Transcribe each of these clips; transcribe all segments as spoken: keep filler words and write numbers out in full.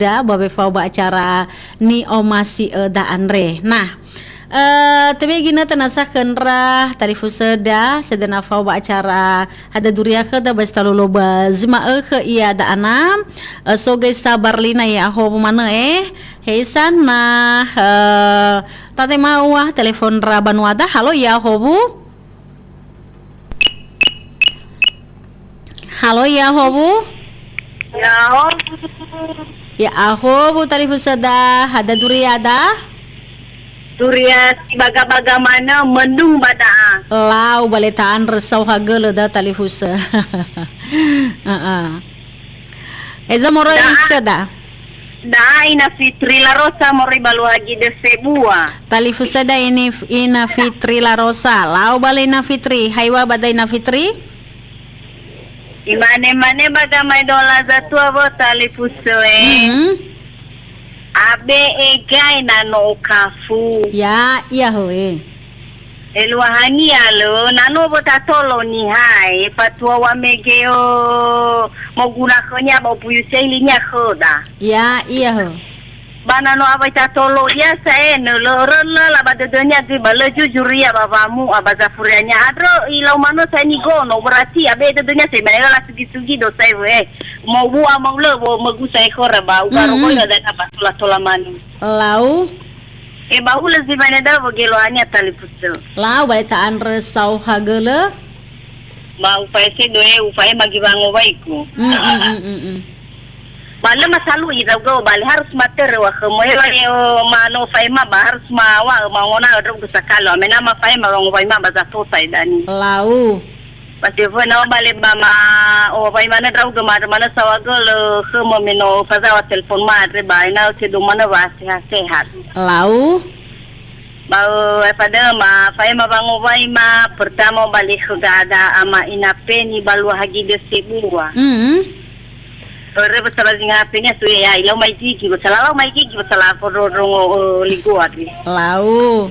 da ba wefao ba acara ni'omasi'ö da andre. Nah, eh, tebe ginötö nasa khö ndra talifusöda, sedena fao ba acara hada duria khöda ba zi talolo ba zi ma'ökhö ia da ana, eh, so göi sa Barlina ya ahowu manö, eh. Heisa na, eh, tate mawa telepon ra banuada. Halo ya ahowu. Halo, ya ahowu? Ya ahowu. Ya ahowu talifusöda, hada duria da? Duria si baga-baga manö, mendung ba da'a. Lau ba le ta'andrö saohagölö da talifusö. Heeh. Eza moroi Da'a. Khöda. Da'a Ina Fitri Larosa moroi ba Luhagi de Sebua. Talifusöda ini Ina Fitri Larosa. Lau ba le Ina Fitri. Haiwa ba da Ina Fitri? Imane-mane ba gamaedola zatua wo talifusö, eh. Mhm. Abe'e gae na no okafu. Ya, ia hoe. Eluahania lö, na no wötatolo niha, e, fatua wamege, o, moguna khönia ba opuyusi ailinia khöda. Ya, ia ho. Ba na no awai tatolo ia sa'e, nö lö röla la ba dödönia göi ba lö jujur ia ba wamu'a ba zafuriania andrö ilau manö sa'e nigono, berarti abe dödönia sa'e mane la sugi-sugi do sa'e we. Mau bu'a mau lö, wo mögu sa'e khöra ba ubarogoira dana ba tola-tola manö. Lau. E, ba hulö zi mane da'ö wögeloania talifusö. Lau, ba le ta'andrö saohagölö. Ba ufaese doe, ufaema gi wangowaiku. Mm, mm, mm, mm, mm. Ba lö masalu izaugö, ba le harus matörö wa khömö, e, wa, e, o, ma no faema ba harus ma wa, ma ngona ndra'ugö sakali, amena ma faema wangowaima ba zatosa e dani. Lau. Ba si föna wa ba le ba ma, o, faema ndra'ugö ma, ma na saohagölö khömö me no fazawa telepon ma andre ba, ena'ö tedo manö wa sehat-sehat. Lau. Ba, ö, efadö ma, faema wangowaima, pertama ba le khö gada ama ina Peni ba Luhagi de Sebua. Mm. Ore ba sala zinga Peni asu ya, ilau mai gigi, ba sala lau mai gigi, ba sala fododrongo, ö, ligua dri. Lau.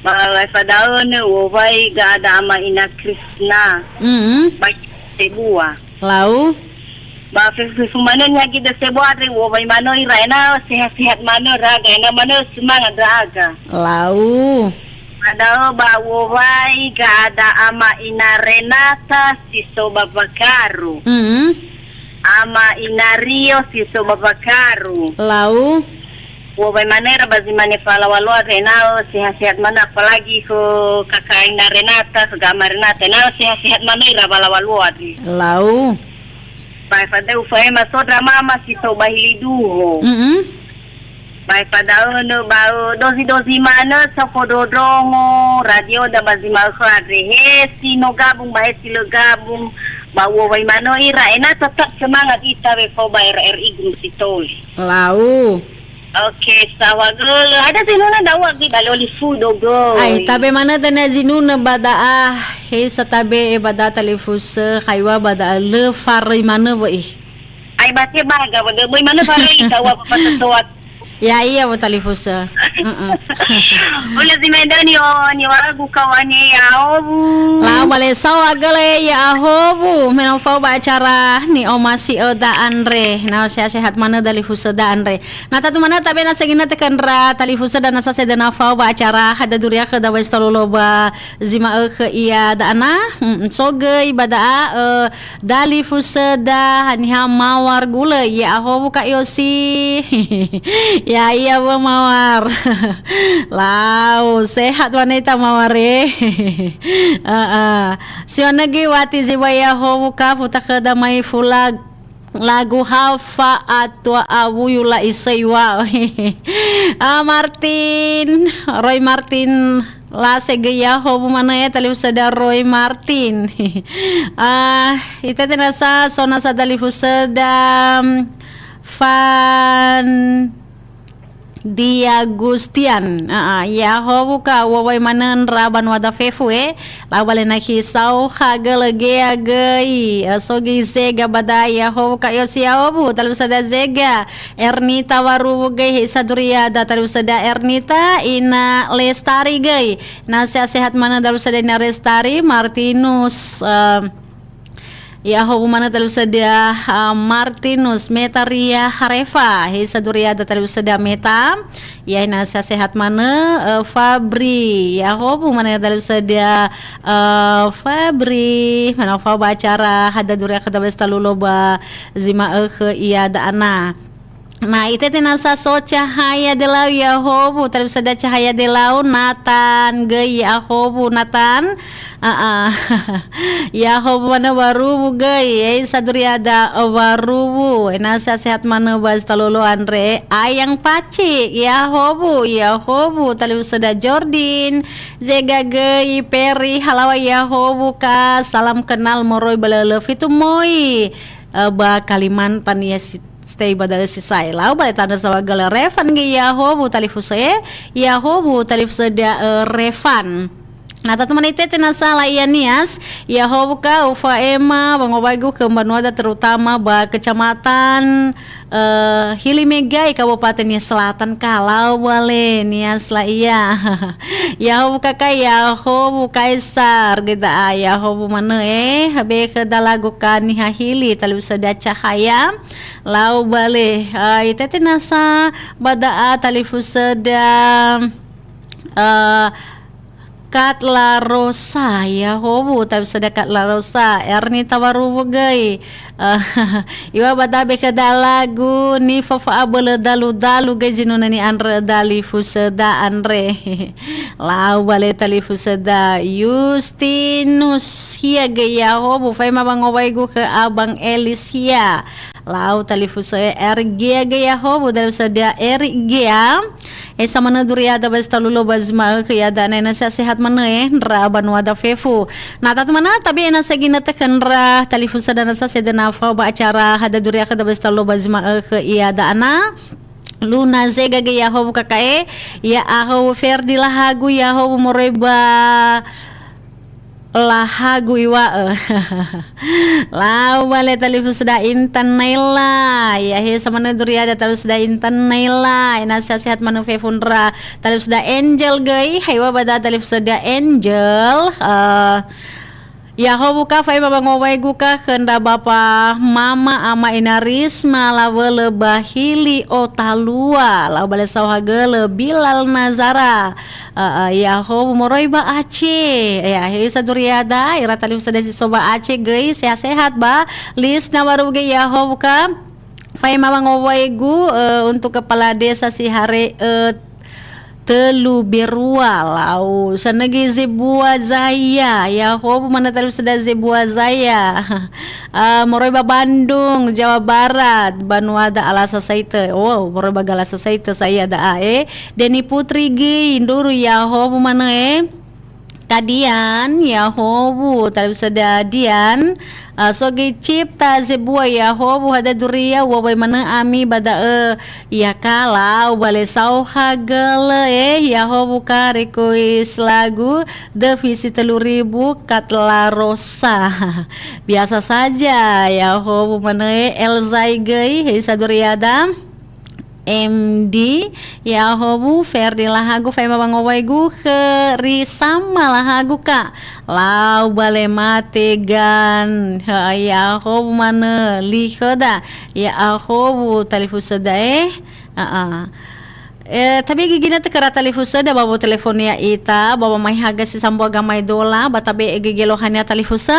Ba, efadö ne, wowai gada ama ina Krisna. Mm. Ba Sebua. Lau. Ba fefu-fefu manö niha gide sebua andre u'owai manö ira ena'ö sehat-sehat manö ndra'aga, ena'ö manö semangat ndra'aga. Lau. Ba da'ö ba u'owai ga'ada ama ina Renata si so ba Bakaru. Mm. Ama ina Rio si so ba Bakaru. Lau. U'owai manö ira ba zi mane falaŵa loa andre ena'ö sehat-sehat manö, apalagi khö kaka ina Renata, khö gama Renata, ena'ö sehat-sehat manö ira falaŵa loa andre. Lau. Ba efadö ufaema so ndra mama si so ba hili duho. Mm-mm. Ba efadö nö ba, ö, dozi-dozi manö so fododrongo radioda ba zi ma'ökhö andre, he si no gabung ba he si lö gabung, ba u'owai manö ira, ena'ö tetap semangat ita wefao ba R R I Gunung Sitoli. Lau. Oke, saŵa gölö. Ada zinunö da'ö göi ba le oli fudo göi. Ai, tabe manö dania zinunö ba da'a, he sa tabe e ba da'a talifusö, haiŵa ba da'a lö faröi manö wö'i. Ai, ba te baga, ba dö-, böi manö faröi ka wa ba toa. Ya, ia, wa talifusö. Heeh. Hulö zi mane döni o, ni waragu kawane ya owu. Lau ba le saŵa gölö ya ahowu, me no fao ba acara ni'omasi'ö da andre. Na sehat-sehat manö dalifusö da andre. Na tatu manö tabe na segina tekandra talifusö da na sase da na fao ba acara hada duria khö da wes talolo ba zi ma'ökhö ia da ana. Mm, so göi ba da'a, ö, dalifusö da haniha mawar gulö ya ahowu ka Yosi. Ya, ia wö mawar. Lau, sehat wanita mawar e. Heeh. Si wanö göi wati zi wa ya ahowu ka futa khöda mai fulag. Lagu hafa atua awuyu la isöi wa. Ah, Martin, Roy Martin, la segöi ya ahowu manö ya talifusö da Roy Martin. Ah, ita tenasa sona sa dalifusö da, mm, Fan Diagustian. Ah, ah, ya ahowu ka u'owai manö ndra banua da fefu, eh. Lau ba le nakhi saohagölö gea göi, eh, so göi Zega ba da'a ya ahowu ka Yosi ya ahowu, talifusö da Zega, Ernita Waruwu göi, he isa duria da talifusö da Ernita, ina Lestari göi, na sehat-sehat manö talifusö da ina Lestari, Martinus, eh, Ya'ahowu manö talifusöda, uh, Martinus Metaria Harefa, he saduriada talifusöda Meta. Ya, ina sehat-sehat manö, uh, Fabri. Ya'ahowu manö talifusöda, uh, Fabri. Manö fao ba acara hada duria khöda bes talulo ba zi ma'ökhö ia da'ana. Na itete nasa so Cahaya Delau Ya'ahowu, talifusöda Cahaya Delau, Natan göi Ya'ahowu, Natan. A'a. Ya'ahowu manö Waruwu göi, ei saduriada Waruwu. Nasa sehat manö ba zi talulo andre, Ayang Paci, Ya'ahowu, Ya'ahowu, talifusöda Jordin, Zega göi Peri, halawa Ya'ahowu ka, salam kenal moroi ba lölö fitu moi, eh, ba Kalimantan ya si stay ba da'ö si sa'ae. Lau ba le tanö saohagölö Refan göi Ya'ahowu talifusö e, Ya'ahowu talifusöda, eh, Refan. Na tatu manö itete nasa la ia Nias, Ya'ahowu ka ufa'ema wangowaigu khö mbanuada terutama ba kecamatan, eh, Hili Megai Kabupaten Nias Selatan ka lau ba le Nias la ia. Ya'ahowu ka ka Ya'ahowu Kaisar göi da'a Ya'ahowu manö e, habe khöda lagu ka niha hili talifusöda Cahaya. Lau ba le, ah, itete nasa ba da'a talifusöda, ah, Katla Rosa, Ya'ahowu, talifusöda Katla Rosa, Erni Tawaruwu göi, ah, iŵa'ö ba da'a be khöda lagu nifafa'a bölö dalu-dalu göi zinunö ni'andrö talifusöda andre. Lau ba le talifusöda Justinus hia göi Ya'ahowu, fa'ema wangowaigu khö Abang Elis hia. Lau talifusö e R G göi Ya'ahowu, talifusöda R G. Esa manö duriada ba zi talulo ba zi ma'ökhö ia da'ana, ina sehat-sehat manö e, ndra banuada fefu. Na tatu manö tabe ina segina tekendra talifusöda nasa sedena fao ba acara hada duria khöda ba zi talulo ba zi ma'ökhö ia da'ana. Luna Zega göi Ya'ahowu ka ka e, Ya'ahowu Ferdi Lahagu, Ya'ahowu moroi ba Lahagu iŵa'ö. Lau ba le talifusöda Intan Naila. Ya, he samanö duriada talifusöda Intan Naila. Ina sehat-sehat manö fefu ndra talifusöda Angel göi. Haiŵa'ö ba da'a talifusöda Angel. Eh, Ya'ahowu ka fa'ema wangowaigu ka khö ndra bapa mama ama ina Risma lawölö ba hili Otalua. Lau ba le saohagölö Bilal Nazara. A'a, Ya'ahowu moroi ba Aceh. Ya, he saduriada, ira talifusöda si so ba Aceh göi, sehat-sehat ba. Lis na baru göi Ya'ahowu ka. Fa'ema wangowaigu, eh, untuk kepala desa Sihare, eh, Telu Berua, lau sanögi Zebua Zaya. Ya'ahowu manö talifusöda Zebua Zaya. Ah, moroi ba Bandung, Jawa Barat, banuada Alasa Saitö. Oh, moroi ba Galasa Saitö sa ia da'a e. Deni Putri göi, ndruru Ya'ahowu manö e. Ka Dian, Ya'ahowu, talifusöda Dian, ah, so göi Cipta Zebua Ya'ahowu hada duria, uŵa'ö manö ami ba da'ö, ya ka lau ba le saohagölö e, Ya'ahowu ka request lagu The Visi Telu Ribu Katla Rosa. Biasa saja, Ya'ahowu manö e, Elzai göi, he saduriada. M D, Ya'ahowu, Ferdi Lahagu, fa'ema wangowaigu khö Risama Lahagu ka. Lau ba le mategan, ha, Ya'ahowu manö, li khöda, Ya'ahowu talifusöda e. A'a. Eh, tabe gigina tekara talifusöda ba bo telefonia ita, ba bo mai haga si sambua gamaedola, ba tabe gigi lohania talifusö,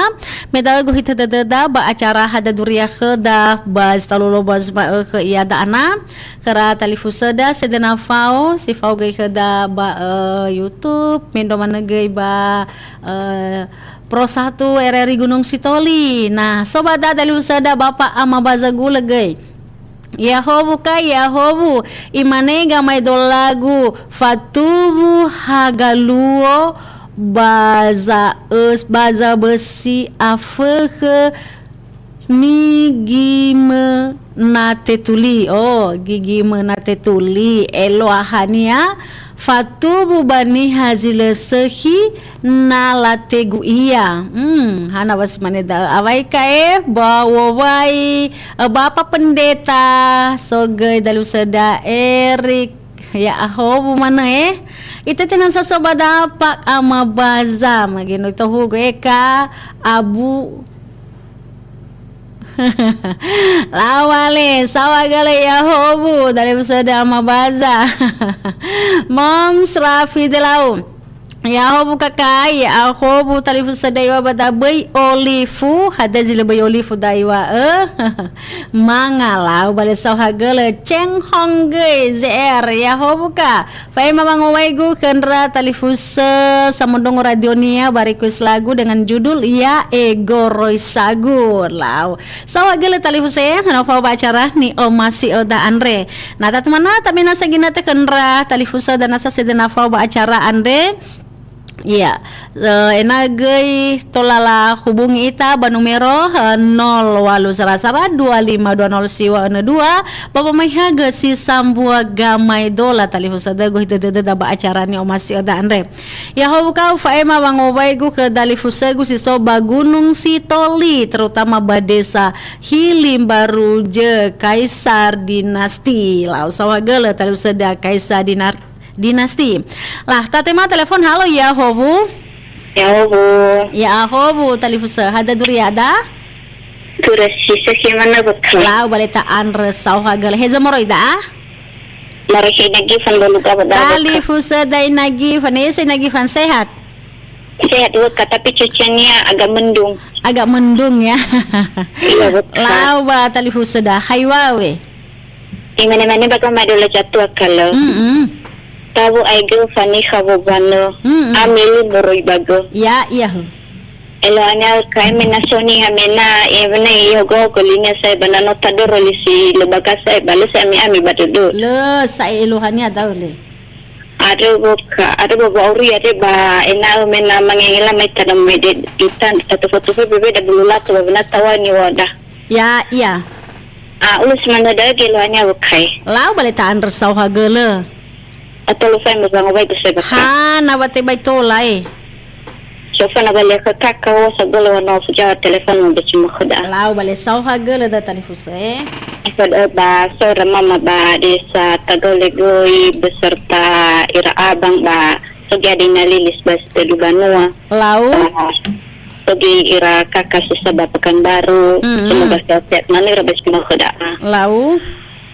me da'ö gohitö dödöda ba acara hada duria khöda, ba zi talulo ba zi ma'ökhö ia da'ana. Khöra talifusöda sedena fao, si fao göi khöda ba, eh, YouTube, mendrua manö göi ba, eh, Pro Satu R R I Gunung Sitoli. Nah, so ba da'a talifusöda Bapa Ama Baza Gulö göi. Ya'ahowu ka, Ya'ahowu, imane gamaedolagu, fatuwu haga luo, baza ös-, baza bösi afökhö, Nigimö na tetuli. Oh, gigimö na tetuli. Eluahania, fatuwu ba niha zi lö sökhi na lategu ia. Hmm, hana wa si mane da'ö. Awai ka e, ba wowai, eh, Bapa Pendeta, so göi dalifusöda Erik, Ya'ahowu manö e. Itete nasa so ba da'a Pak Ama Baza, mage no itohugu e ka, Abu Lau ale, saohagölö Yahowu, talifusöda Ama Baza. Moms Rafi Delau. Yahowu kakai, Yahowu talifusöda iŵa'ö ba da böi olifu, hadia zi lö böi olifu da iŵa'ö. Manga lau bale saohagölö, Cheng Hong Gei, Z R, Yahowu ka. Fa'ema wangowaigu khö ndra talifusö samondrongo radionia ba request lagu dengan judul Ya Egoroi Sagu. Lau. Saohagölö talifusö, na fao ba acara ni'omasi'öda andre. Na tatumana tabe nasa ginötö khö ndra talifusöda nasa sedena fao ba acara andre. Iya. Eh, ena'ö göi tola lahubungi ita ba numero, eh, nol walu sara sara dua lima dua nol siwa enö dua, ba wamai hagö si sambua gamai dola talifusöda gohi dödöda ba acara ni'omasi'öda andre. Yahowu ka ufa'ema wangowaigu khö dalifusögu si so ba Gunung Sitoli, terutama ba desa Hilimbaru Jö, Kaisar Dinasti. Lau saohagölö talifusöda Kaisar Dinar-, Dinasti. Lah, tatema telepon, halo, Yahowu. Yahowu. Yahowu, talifusö, hadia duriada? Turasi, sesi mana betul? Lau, bale ta'andrö saohagölö. Heza moroi da? Mari si Ina Gifan bolu ka ba da. Talifusöda Ina Gifan, ese Ina Gifan sehat? Sehat wökha, tapi cuacanya agak mendung. Agak mendung ya. Iya, wökha. Lau ba talifusöda, hai wawe. Imane-mane ba ka madola jatuh akal. Mm-mm. Tawu aigö fani khawo banö. Mm-mm. Ameli moroi bagö. Ya, iya, he. Eluahania kae mena soni hamena, e, mena ihogo-hogo linia sae ba nano tadoro lisi lo baga sae ba lö sae ami-ami ba dödö. Lö sae eluahania da'ö le. Ada boka, ada bobo auri ada ba ena'ö mena mangengela mai tanah mede dutan, tatu foto fe bebe da bulu lato ba bena tawani wada. Ya, iya. A, ulus mana da geluahania bokai. Lau bale ta'andrö saohagölö. Atau lu fai mezango bai besai baka. Ha, na ba tebai tola, e. Sofa na bale ke kaka, o, sagölö wa no fuja telepon mo beci mo kheda. Lau bale saohagölö da talifusö, e. Kheda ba sora mama ba desa Tagalegoi beserta ira abang ba sogi adina lilis ba Sitelu Banua. Lau. Ba sogi ira kaka sesa ba Pekanbaru. Mm-mm. Semoga sehat-sehat manö ira beci mo kheda. Lau.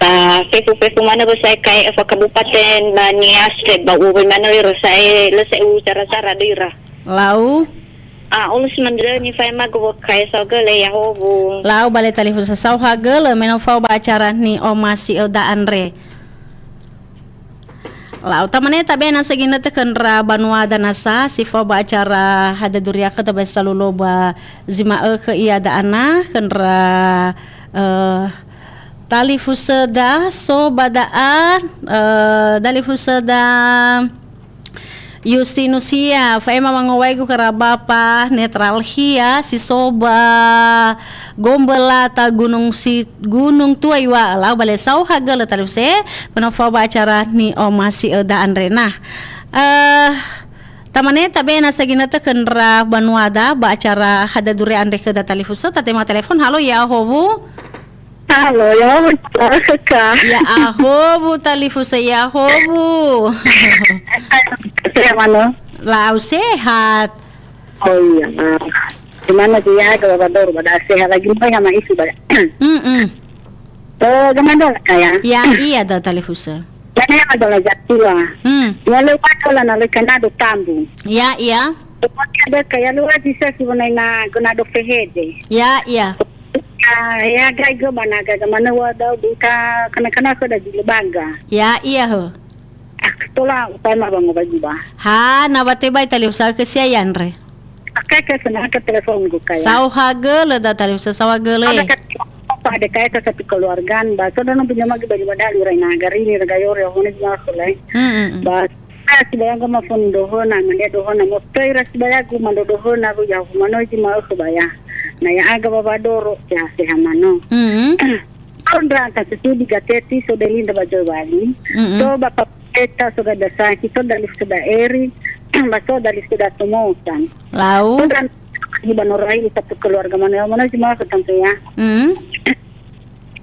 Ba fefu-fefu manö ba sae kae efa kabupaten ba Nias le ba uwe manö ira sae le se u cara-cara de ira. Lau. A, ulus mendrö ni fae mago kae saohagölö Yahowu. Lau bale talifusö saohagölö mena fao ba acara ni'omasi'öda andre. Lau tamane tabe nasa ginötö khö ndra banua danasa si fao ba acara hadia duriada khö tabesta lulo ba zi ma'ökhö ia da'ana khö ndra, eh, talifusöda so ba da'a, eh, dalifusöda Yustinusia, fa'ema wangowaigu khöra Bapa Netralhia, si so ba Gombelata Gunung Si-, Gunung Tua iŵa'ö lau bale saohagölö talifusö, mena fao ba acara ni'omasi'öda andre. Nah, eh, tamane tabe nasa ginötö khö ndra banuada ba acara hadia duriada andre khöda talifusö, tatema telepon, halo Yahowu. Halo, Yahowu, ka. Yahowu, talifusö Yahowu. Sehat manö? Lau sehat. Oh iya. Di mana dia ke Baba Doro, ba da sehat lagi, mai sama isi ba. Mm-mm. Eh, gamandol kaya. Ya, iya da talifusö. Mana yang ada lagi tua. Hmm. Ya lewat kalau nak lekan ada tambu. Ya, iya. Ada kaya lewat bisa si benar nak kena do fehede. Ya, iya. Ah, ya, gaigö ba na gaga manö wa da'ö, bu ta kana-kana khöda zi lö baga. Ya, iya, hö. Ah, tola upaima ba ngobaigi ba. Ha, na ba tebai talifusö khö sia andre. Akai ka sana ka telepon gu kaya. Saohagölö da talifusö saohagölö. Ada ka apa ada kaya ka satu keluarga ba. So, dono punya magi bagi badali rai na garini raga yore, hone zi ma khulai. Mm, mm, mm. Ba Ra sibayagu mafondro dohöna, mande dohöna, motoi ra sibayagu mando dohöna, ru ya humanoi zi ma'ökhö baya. Na ya'aga Baba Doro, ya seha manö. Mhm. Ndra ta sesudi gateti so Belinda ba Jowali. Mhm. So Bapa Peta so Gadasaki, so Dalifusöda Eri, ba so Dalifusöda Tomosa. Lau. So ndra hi ba norai satu keluarga manö, manö zi ma'ökhö tante ya. Mhm.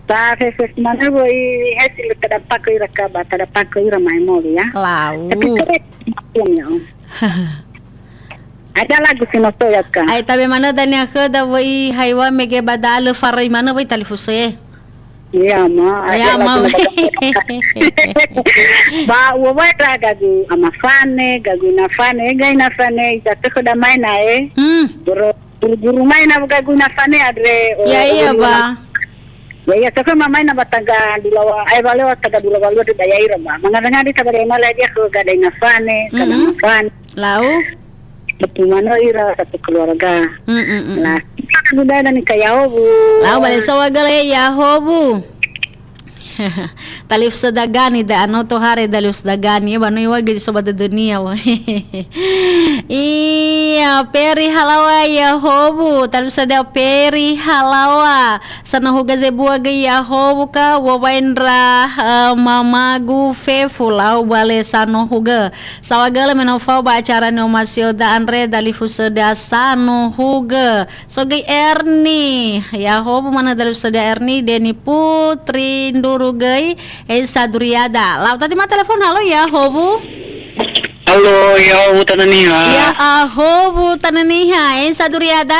Ba fefes manö wöi he si lö tadampakö ira ka ba tadampakö ira ma'emoli ya. Lau. Tapi kere makum ya. Ada lagu si no so ya ka. Ai tabe manö dania khöda wöi haiwa mege ba dalö farai manö wöi talifusö e. Iya, ma. Iya, ada ma. Lagu no ba ba uwa wa ra gagu ama fane, gagu ina fane, ga ina fane, ita tökhö da maina e. Hmm. Boro guru-guru maina gagu ina fane andre, o, Ya, iya, o, ba. Ya, iya, tökhö mamaina ba taga dulawa, ai, walewa taga dulawa lua da yaira ba. Mangada-ngada taga dai mala dia khö gada ina fane, gada Mm-mm. ama fane. Lau? Betul mana ira satu keluarga. Mm, mm, mm, Lah, mm. Kita kan udah ada nikah Yahobu. Lau bale sawa gala ya Yahobu. Talifusö da gani da ano tohare talifusö da gani, ba no iwa gaji sobat dödönia wa. Iya, Peri Halawa Yahobu, talifusö da Peri Halawa. Sanohuga zebua göi Yahobu ka, wowai ndra, eh, mamagu fefu lau bale sanohuga. Sawa gala me no fao ba acara ni'omasi'ö da andre dalifusö da sanohuga. So göi Erni, Yahobu manö dalifusö da Erni, Deni Putri nduru göi, Esa Duriada. Lau tati ma telepon, halo Yahobu. Halo, Yahobu Tananiha. Ya, Yahobu Tananiha, Esa Duriada.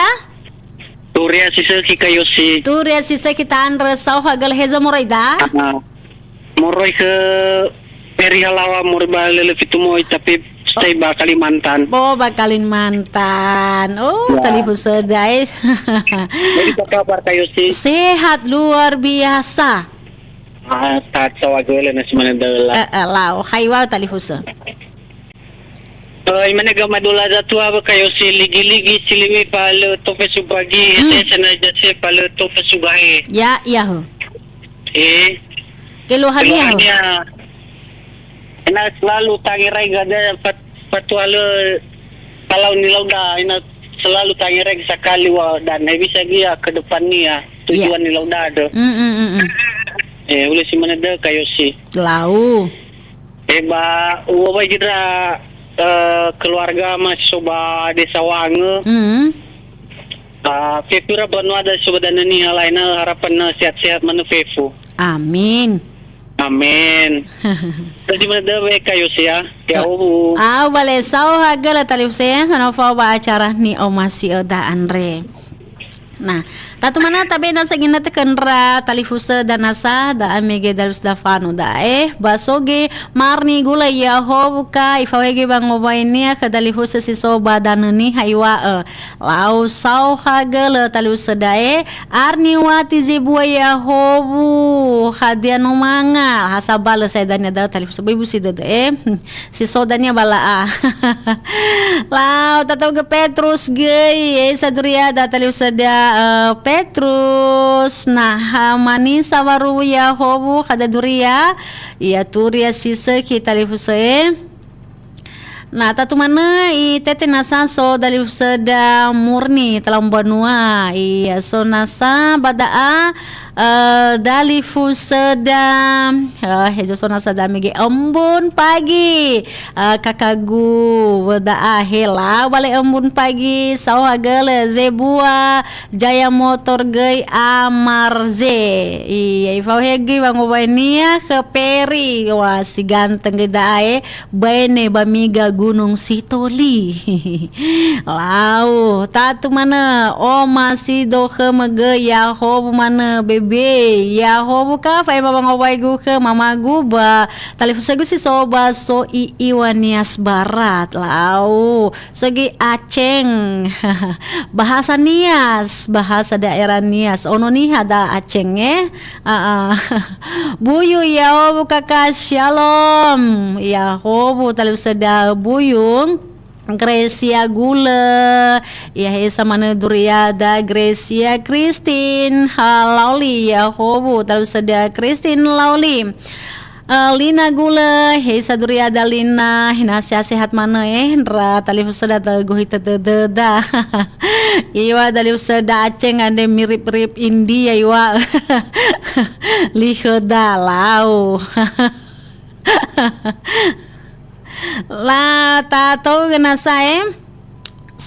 Turia si sökhi ka Yosi. Turia si sökhi ta'andrö saohagölö hezo moroi da? Ah, moroi khö Peri Halawa moroi ba Lele Fitu Moi, tapi stay ba Kalimantan. Oh, ba Kalimantan. Oh, Ya. Talifusö da, eh. Jadi, apa kabar ka Yosi? Sehat luar biasa. Ah, tahat saohagölö na si manö döla. Eh, eh, lau. Hai, wau talifusö. Eh, imane gama dola zatua ba ka Yosi ligi-ligi silimi fa lö tofe subagi, Hmm. hete sana jase fa lö tofe sugahe. Ya, iya, ho. Eh. Keluhannya, ho. Keluhannya. Ena selalu tangerai gada fat-, fatua lö kalau nilauda, ena selalu tangerai sakali wa dan he bisa gia ke depannya tujuan Ya. nilauda do. Mm, mm, mm, mm. Eh, uleh si manö dö ka Yosi. Lau. Eh, ba, uwa wai gira, eh, keluarga mahasiswa ba Desa Wange. Hmm. Ah, fefu ra banua da sobat dania niha laina harapan na sehat-sehat manö fefu. Amin. Amin. Jadi manö dö we ka Yosi ya. Ya, Umu. Au bale saohagölö talifusö, manö fao ba acara ni'omasi'ö da andre. Nah, tatu manö tabe nasa ginötö kö ndra talifusö da nasa, da amege dalus da fano da, eh, ba so göi Marni gula Yahobu ka, ifaohege ba ngowainia khö dalifusö si so ba danö niha iŵa'ö, lau saohagölö talifusö da, eh, Arni wati zebua Yahobu, hadia no manga, ha sabalö sa'ae dania da'ö talifusö, böi busi dödö, eh. Si so dania ba la'a. Lau tatogö Petrus göi, eh, sa duria da talifusö da, eh, Petrus. Nah, ha manisa waruwu Yahowu, hadia duria, ya turia si sökhi talifusö, eh. Nah, tatu manö i tete nasa so dalifusö da Murni, talau mbanua. Iya, so nasa ba da'a, eh, dalifusö da, eh, hezo so nasa da mege Embun Pagi, eh, kakagu, da'a hela bale Embun Pagi, saohagölö zebua, Jaya Motor göi Amarze. Iya, ifaohege wangowaenia khö Peri, wa si ganteng göi da'a, eh. Baene ba miga Gunung Sitoli. Lau, tatu manö, oma si dokhö mögö Yahowu manö bebe. Yahowu ka fa'ema wangowaigu khö mamagu ba talifusögu si so ba so i Iwanias Barat. Lau, so göi Aceng. Bahasa Nias, bahasa daerah Nias. Ono niha da Aceng, eh. Ah, ah. Buyu Yahowu kaka Shalom. Yahowu talifusö da Buyu. Gracia Gule. Ya hesa manö duria da Gracia Christine. Ha Lauli Yahowu talifusö da Christine Lauli. Eh, Lina Gule, hesa duria da Lina, hina sehat-sehat manö, eh, ndra talifusö da tagohi tödödöda. Iŵa'ö dalifusö da Aceh andre mirip-mirip India iŵa'ö. Likhö da lau. La tatou genasa, eh.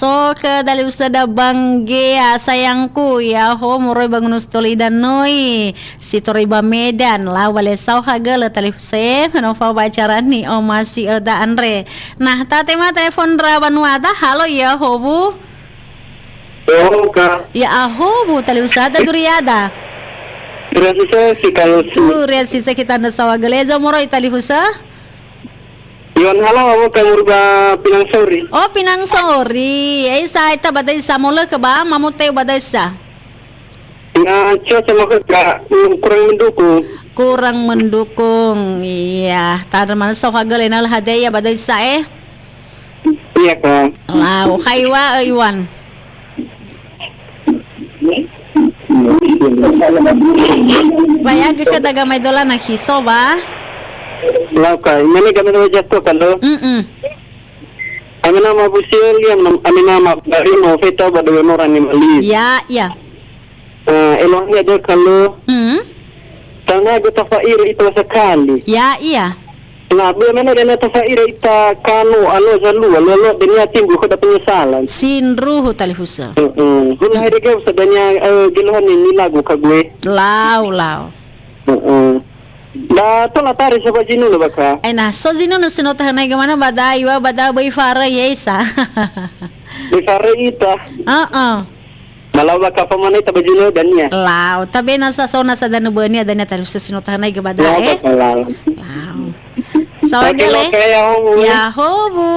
So ke talifusöda Bang Gea sayangku, ya'ahowu moroi ba Gunungsitoli Danoi, si toröi ba Medan, lau ba le saohagölö talifusö, no fao ba acara ni'omasi'öda andre. Nah, tatema telefon ndra banuada, halo ya'ahowu. Halo, Kak. Ya'ahowu talifusöda duriada. Terima kasih, si kalau si. Tuh, rian sisa kita nda saohagölö, zo moroi talifusö. Iwan halawa mo ka moroi ba Pinang Sori. Oh, Pinang Sori. Eh, sa ita ba daisa molö ke ba, mamuteu ba daisa. Na cuaca maka ka, mm, kurang mendukung. Kurang mendukung. Iya, tadra mana saohagölö na hadia ba daisa, eh. Iya, Kak. Lau, haiwa, eh, Iwan. Ba ya ge ke daga mai dola na hiso ba? Lau kai, mene ga mene waja to kan do? Mm-mm. Amena ma busiel ya, amena ma bari mau feta ba dewe mora ni mali. Ya, ya. Eh, eloannya ada kalau Mm. Tanaga tafa'ira ita sakali. Ya, iya. Na, böi mena dania tafa'ira ita kano, alo zalua, lolo dania timbul khöda penyesalan. Sindruhu talifusö. Heeh. Guna hari ge sadania, eh, geluhan ini lagu ka gue. Lau, lau. Heeh. Da tola tari saba jinulu baka. Eh, nah, so jinulu sino tahanai gemana badai wa bada böi fara yesa. Böi fara ita. Heeh. Malau baka pamane tabajunö dania. Lau, tabena sa sona sa danö bönia dania talifusö sino tahanai ge bada, eh. Lau. Saohagölö. Oke, oke, ya'ahowu. Ya'ahowu.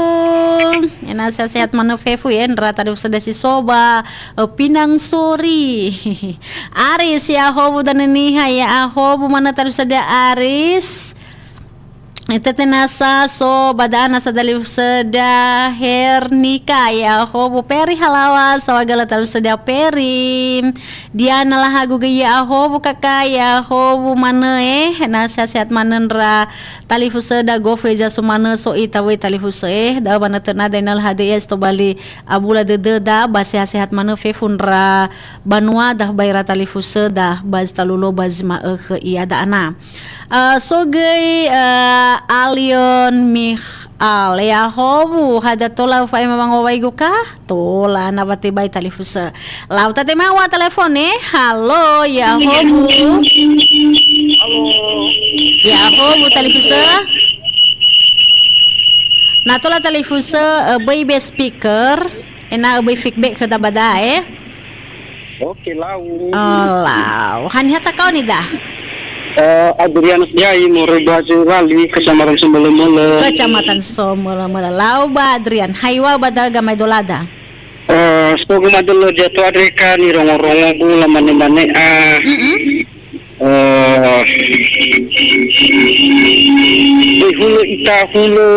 Ena sehat-sehat manö fefu, eh, ndra talifusöda si so ba, eh, Pinang Sori. Aris, ya'ahowu danö niha, ya'ahowu manö talifusöda Aris. Tete nasa so ba da'a nasa talifusöda Hernika, ya'ahowu Peri halawa, saohagölö talifusöda Peri. Diana lahagu göi ya'ahowu kaka, ya'ahowu manö, eh, na sehat-sehat manö ndra talifusöda gofu eza sumanö so ita wöi talifusö, eh, da'ö ba nötö nada inal H D S tobali abula dödöda, ba sehat-sehat manö fefu ndra banuada ba ira talifusöda, ba zi talulo ba zi ma'ökhö iada'a na. Eh, so göi, eh, Alion Michal, ya'ahowu, hadia tola ufa'ema wangowaigu ka? Tola, na watebai talifusö. Lau tatema wa telefon, eh. Halo, ya'ahowu. Halo. Ya'ahowu talifusö. Na tola talifusö, eh, böi be speaker. Ena'ö böi feedback khöda ba da'a, eh. Oke, lau. Oh, lau. Haniha takaoni da? Eh, Adrianus Jai, moroi ba Jewali, Kecamatan Somölö-mölö. Kecamatan Somölö-mölö. Lau ba Adrian. Haiwa ba da'a gamai dolada. Eh, so gama dolo dia to adreka nirongo-rongogu lamane-mane, ah. Mm-mm. Eh, hulö ita hulö,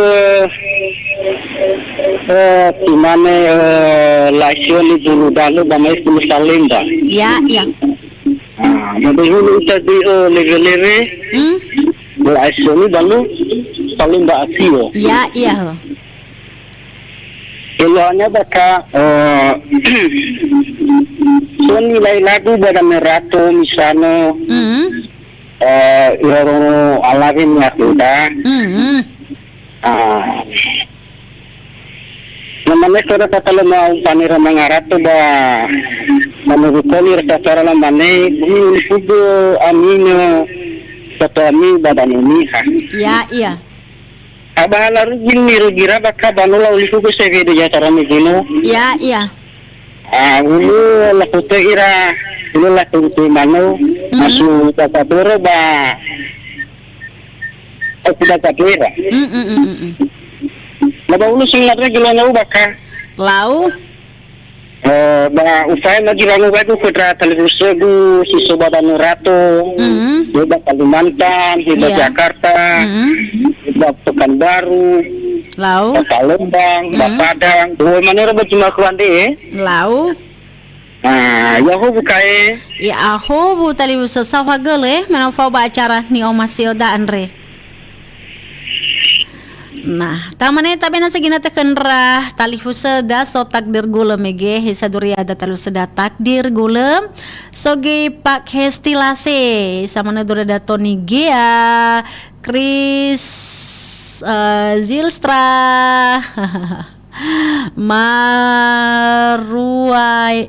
eh, timane, eh, laisioni bulu dalu ba mai hulö Salemba. Ya, ya. Ah, made hulö ita di, eh, lewe-lewe. Hmm. Laisioni balu Salemba asio. Ya, ya. Keluarnya baka, eh, so nilai lagu ba dame rato misalnya, Mm. eh, ira rongo alawe ni aku da. Mm. Ah. Namanya sudah kata lema umpani ra mangarato ba, menurut kami rasa cara lamane, ini ini kudu amina, kata ami badan ini ha. Ya, iya. Abahala rugi ni rugi raba ka banola ulifu ku sevede ya tarami dino. Ya, iya. Ah, ulu la kute ira, ulu la kute mano, Mm-mm. Masu tata boro ba. Aku dapat lera. Mm, mm, mm, mm, mm. Na ba ulu sing natra gila nau baka. Lau. Eh, ba ufae ma girangu bagu khödra talifusögu si so ba Danurato, Mm. he ba Kalimantan, he ba Iya. Jakarta, Mm. he ba Pekanbaru, Lau. ba Palembang, ba Mm. Padang. Dua manera ba jemaku ande, eh? Lau. Ah, ya'ahowu kae. Ya'ahowu talifusö saohagölö, eh, mena fao ba acara ni'omasi'öda andre. Nah, tamane tabena segina tekendra talifusöda so takdir gulö mege, hisa duriada talifusöda takdir gulö. So göi Pak Hesti Lase, samane duriada Tony Gea, Chris, eh, Zilstra. Marua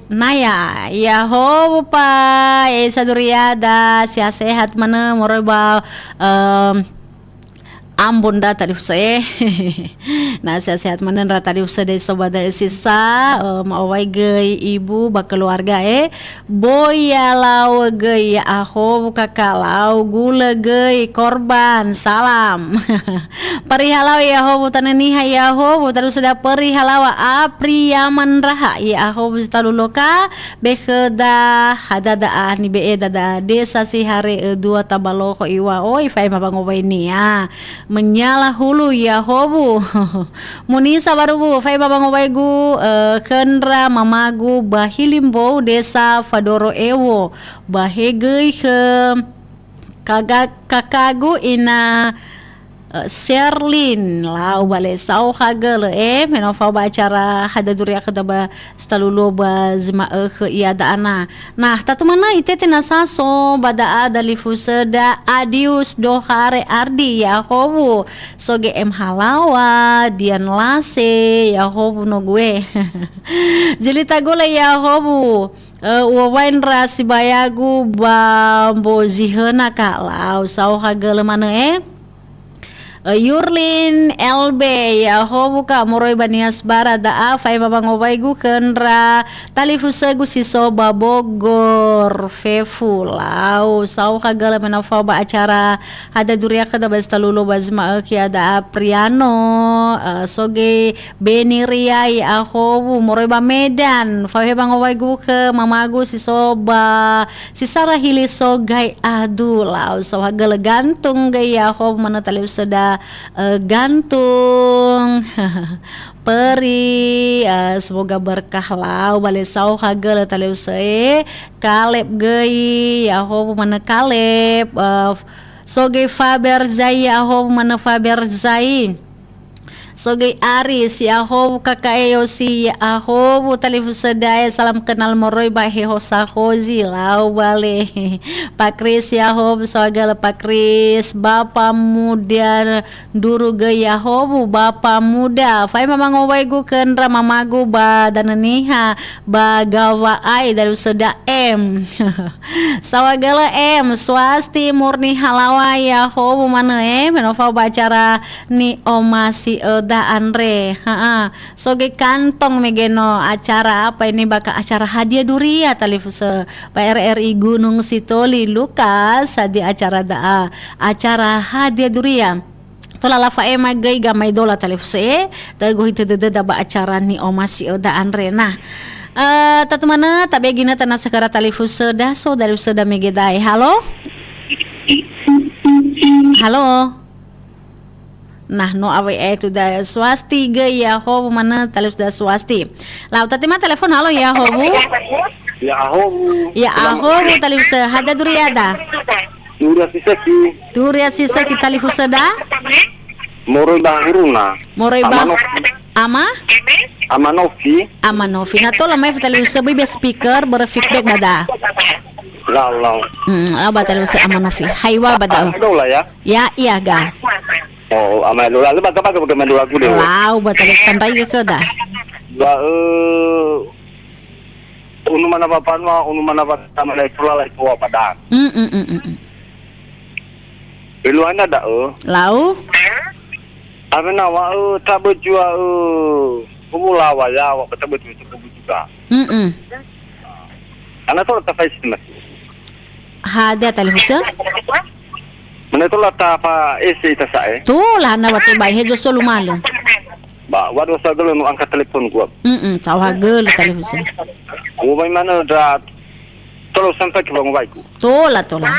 naya. Ya'ahowu pa, e, Saduriada, sehat-sehat manö moroi ba, em, ambon da talifusö, e. Na sehat-sehat manö ndra talifusö da'e so ba da'e sisa, e, ma'owai göi ibu ba keluarga, e. Boya lau göi ya'ahowu kakalau gulö göi korban. Salam. Parihalau ya'ahowu tanö niha ya'ahowu, terus ada parihalau Apriaman raha ya'ahowu si talu loka, bekhöda hadada a nibe'e dada desa si hare e dua tabalokho iwa oi fae mabangowainia. Menyala hulu ya'ahowu. Munisa Barubu, fae mabangowaigu, eh, khöndra mamagu ba Hilimbou, desa Fadoro Ewo, ba hegöi khö kaga-, kakagu ina, eh, Sherlyn, lau bale saohagölö, eh, me no fao ba acara hada duriakhöda ba si talu luo ba zi ma'ökhö iada'a na. Nah, tatu manö itete nasa so ba da'a dalifusöda Adius Dohare Ardi ya'ahowu, so G M Halawa, Dian Lase ya'ahowu nogue. Jelita gula ya'ahowu, eh, uwawain ra sibayagu ba mbo zihöna ka lau saohagölö manö, eh. Eh, Yurlin L B, ya'ahowu ka moroi ba Nias Bara da'a, faema wangowaigu khöndra talifusögu si so ba Bogor, fefu lau. Saohagölö me no fao ba acara hada duriakhöda ba si talu luo ba zi ma'ökhö iada'a Priano, eh, so göi Beni Ria ya'ahowu moroi ba Medan. Fao he wangowaigu khö mamagu si so ba si sarahili so gai adu lau saohagölö gantung göi ya'ahowu manö talifusöda, eh, gantung. Peri, eh, semoga berkah lau bale saohagölö talifusö, e. Kaleb göi ya'ahowu manö Kaleb, eh, so göi Faber Zai ya'ahowu manö Faber Zai. So göi Aris, ya'ahowu K K E Yosi, ya'ahowu talifusöda, e, salam kenal moroi ba Heho Sahozi, lau bale. Pa Kris, ya'ahowu saohagölö Pa Kris, Bapa Muda Nduru göi ya'ahowu, Bapa Muda. Faema wangowaigu khöndra mamagu ba Danö Niha, ba Gawa'ai, dalifusöda M. Saohagölö M, Swasti Murni Halawa ya'ahowu manö, e, me no fao ba acara ni'omasi'öda andre. Ha'a. So göi kantong mege no acara apa ini, ba ka acara hadiah duriakhö talifusö ba R R I Gunung Sitoli, Lukas, hadia acara da'a, acara hadiah duriakhö. Tola lafa'ema göi gamaedola talifusö, e, ta'ögohi tödödöda ba acara ni'omasi'öda andre. Nah, eh, tatu manö, tabe ginöta nasa khöra talifusöda, so talifusöda mege da'a. Halo? Halo? Nah, no awai aetu da Swasti göi ya'ahowu manö talifusöda Swasti. Lau tatema telepon, halo ya'ahowu? Ya'ahowu. Ya'ahowu talifusö, hada duriada. Turia Siseki. Turia Siseki talifusöda? Moroi ba Huruna. Moroi ba Amanofi. Ama? Amanofi. Amanofi. Na tola mai talifusö böi be speaker, börö feedback ba da'a. Lau, lau. Hmm, lau ba talifusö Amanofi. Haiwa ba da'a. Dola ya? Ya, iya ga. Oh, ama dola. Lu baga-baga baga main dola gude. Lau ba talifusö tandai gökhöda. Ba, eh, Unu mana ba banua, unu mana ba tama lai tola lai toa ba dan. Mm, mm, mm, mm, mm. Eluana da'ö. Lau? Awena wa'ö taböjua, ö, hubulawa yawa ba taböjua taböjua. Mm, mm. Ana tola tafai si masi. Hadia talifusö? Mana tola tafa ese ita sa'e? Tola na wa tebai hezo solu malu. Ba, wa dosa gelo no angkat telepon gua. Mm-mm, saohagölö talifusö. Gua mai mana da tolo sampai ke bangu baiku. Tola, tola.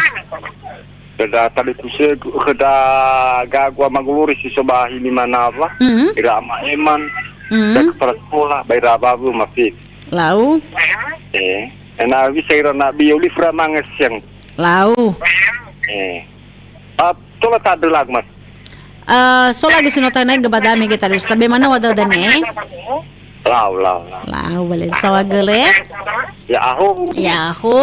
Keda talifusö, keda gagua maguluri si sobahi lima nawa. Mm-mm. Ira ama Eman. Mm-mm. Da kepala sekolah, ba ira babu mafik. Lau. Eh, ena bisa ira nabi olifra manges yang. Lau. Eh. Ah, tola tadö lagu, Mas. Eh, so lagu si no tanai gebada mege talus. Tabe mana wada dane? Lau, lau, lau. Lau, bale saohagölö. Ya, aho. Ya, aho.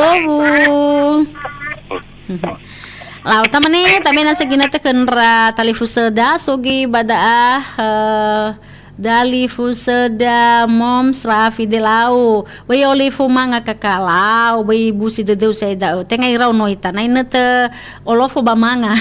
Lau, tamane, tamane segina tekendra talifusö da, sogi bada'a, eh, Dalifusöda Moms Rafi Delau. Böi olifu manga kakalau, böi busi dödöu sa'ae da'ö. Tenga irau no ita. Na inötö olofo ba manga.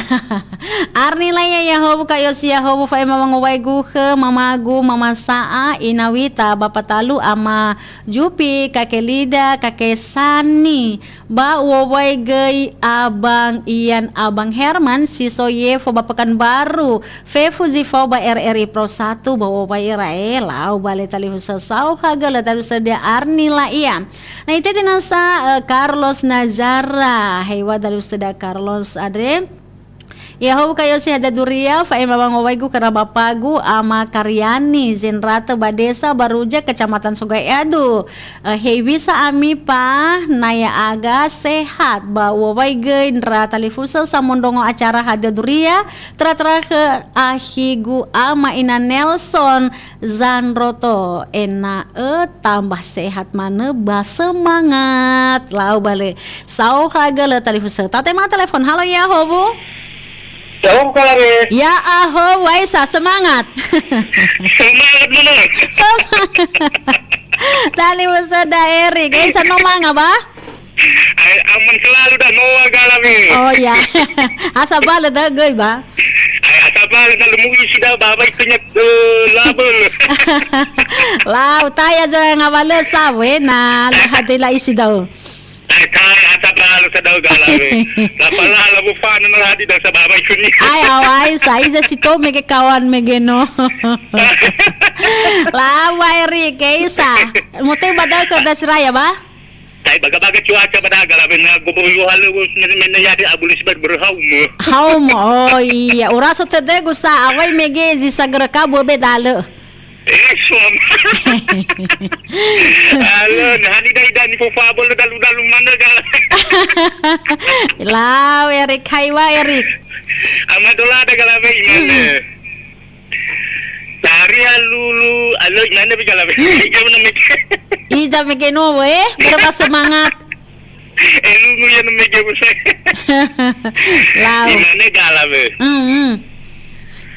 Arni la ia Yahowu, Kak Yosi Yahowu, fa'ema wangowaigukhö, mamagu, Mama Sa'a, Ina Wita, Bapa Talu, Ama Jupi, Kake Lida, Kake Sani, ba u'owai göi Abang Ian, Abang Herman, si so Yefo ba Pekanbaru, fefu zi fao ba R R I Pro satu, ba u'owai ira, eh, lau bale talifusö saohagölö talifusöda Arni la ia. Na itete nasa, eh, Carlos Nazara, heiwa talifusöda Carlos andre. Yahowu, Kak Yosi, hadia duria, fa'ema wangowaigu khöra bapagu, Ama Karyani, Zenrate ba Desa Baruja, Kecamatan Sogaeadu. Eh, hewisa ami, Pa, na ya'aga sehat, ba u'owai göi ndra talifusö samondrongo acara hadia duria, tra-tra khö akhigu Ama Ina Nelson Zandroto, ena'ö tambah sehat manö ba semangat. Lau bale. Saohagölö talifusö. Tatema telefon. Halo, Yahowu. Yahowu, Kak Lawe. Ya'ahowu, Aisa, semangat. Semangat manö. Semangat. Talifusöda Erik. Aisa, no manga ba? Ai, aman selalu da noa gala me. Oh, ya. Asa bale da göi ba? Ai, asa bale da lemu isi da ba, ba itunya, eh, label. Lau, taya jo ngawalö sawe, na, la hade la isi da'ö. Ai, taya asa bale sa da'ö gala me. La pala la bufana na hadi da sa ba, ba itunya. Ai, awai, sa iza si to mege kawan mege no. Lau, Erik, Aisa. Mote ba da'ö ke Dasraya ba? Tai baga-baga cuaca ba daga la, bena gobo yo hale, bos mene-mene ya de abulis ber-, berhaum. Haum, oh iya. Ura so tedegu sa, awai mege zi sagera kabu be dalö. Eh, suam. Alo, na hani dai dani fo fabel dalu-dalu manö gala. Lau, Erik, hai wa, Erik. Ama dola da gala be imane. Hmm. Tari alulu, alo, imane bi gala be. Hmm. Ija mana mege. Ija mege no, eh, berapa semangat. Eh, lungu ya no mege busai. Lau. Imane gala be. Hmm, hmm.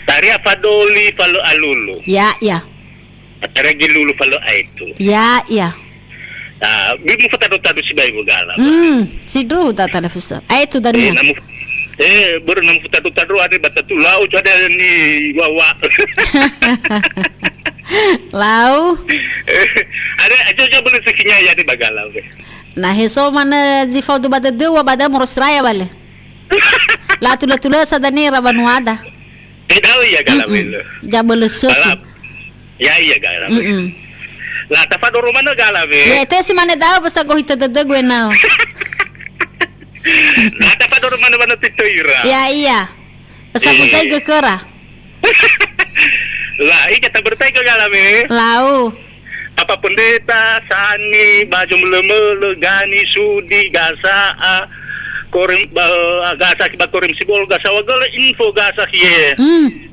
Tari apa doli, falo alulu. Ya, ya. Atara gi lulu falo aetu. Ya, ya. Ah, bi mu fatado-tado sibai bu gala. Hmm, sidru ta talifusö. Aetu dania. Eh, namu, eh, baru namu fatado-tado ada batatu lau, ada ni wawa. Lau. Eh, ada aja, aja boleh sekinya ya di bagala. Na he so manö zi fao du ba dödöu wa ba da moros raya bale. La tula-tula sa dania ra banua da. Tidak ya gala. Mm-mm. Bela. Jabölö sökhi. Balap. Ya, iya, gala. Mm-mm. La tafadoro manö gala be. Ya, itu si mane da'ö basa gohi tödödögu ena'ö. La tafadoro manö manö tito ira. Ya, iya. Basa, eh, muzai gököra. La, ika tabertai ke gala be. Lau. Apa pendeta, sani, ba jomölö-mölö, gani, sudi, gasa'a, korem, ba, gasa, ba korem sibol, gasa wagölö info, gasa ye. Hmm.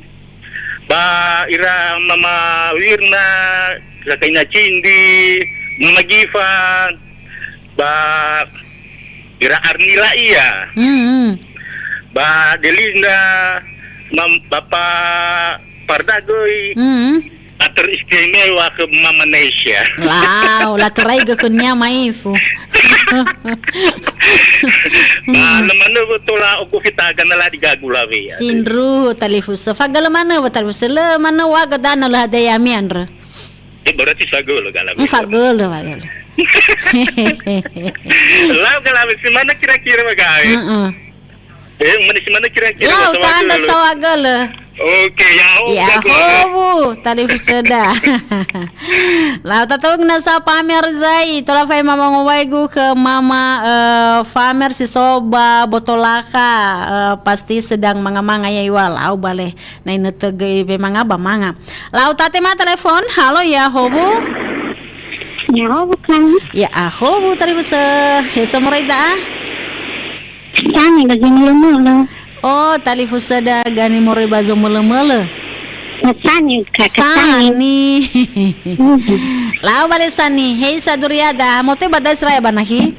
Ba ira Mama Wirna, Zakaina Cindi, Mama Gifa, ba ira Arnila ia. Hmm, hmm. Ba Delinda, Mam-, Bapa Parda göi. Hmm. Atur istimewa ke Mama Nesya. Lau, la törai gökönia maifu. Ba, lö manö wö tola oku fita gana la di gagu lawe ya. Sindru talifusö. Fagölö manö wö talifusö. Lö manö wa gödana lö hade yami andrö. Eh, berarti fagölö gala. Hmm, fagölö, fagölö. Lau gala, si mana kira-kira ba gae? Heeh. Eh, mana si mana kira-kira? Lau ba tanda sawagölö. Sawagölö. Oke, ya, oh, ya, jago. Howu, talifusöda. Lau tatungna sa Pamer Zai, tola fa'ema wangowaigu khö Mama, eh, Famer si so ba Botolakha, eh, pasti sedang manga-manga ya iwa lau bale. Na inötö göi be manga ba manga. Lau tatema telefon, halo ya Howu. Ya, Howu, Kang. Ya, ah, Howu talifusö. He so morai da'a? Sani ba Zomölö-mölö. Oh, talifusöda gani moroi ba Zomölö-mölö. Na Sani, Kak, Sani. Sani. Mhm. Lau bale Sani, hei sa duriada, mote ba Dasraya ba nahi?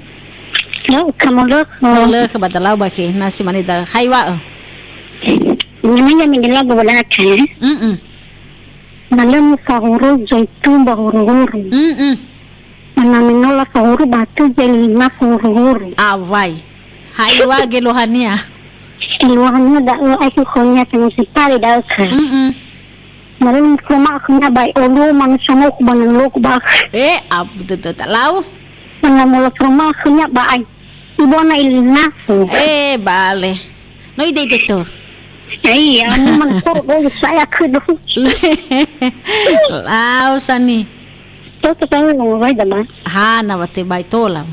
Lau, kamu lo. Mölö ke ba dalau ba ke, na si mane da, hai wa'ö. Namanya menjelang beberapa, ya? Mm-mm. Na lö mifahuru zaitu ba huru-huru. Mm-mm. Na me no lafahuru batu, zai lina huru-huru. Awai. Hai wa gelohania. Gelohania da'ö, ai khönia tenga si tali da'ö ka. Mm-mm. Na lö mifahuru ma khönia ba olu manusia mau ku ba nulu ku ba. Eh, abu tete lau. Na mula fahuru ma khönia ba ai. Ibona ilina. Eh, bale. No ide-ide to. Iya, memang kok, oh, saya kudu. Lau sani. Toto saya mau baca, Bang. Ha, na wate bai tola.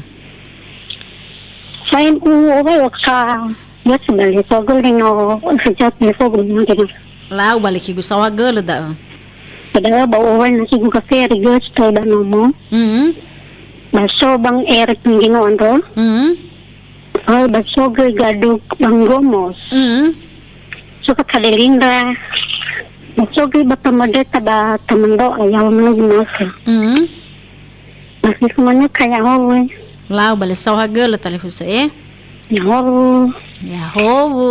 Saya mau baca ka. Ya, sebenarnya, sogel no, sejak ni sogel ni. Lau balik igu sawa gele da. Padahal ba uwan nasi buka feri gus to ba nomo. Hmm. Baso bang er pinggino andro. Hmm. Hal baso ge gaduk bang gomos. Hmm. Suka kadelindra. Baso ge bapa modeta ba tamando ayam lagi masa. Hmm. Masih semuanya kayak hawe. Lau bale saohagölö talifusö e. Yahowu. Yahowu.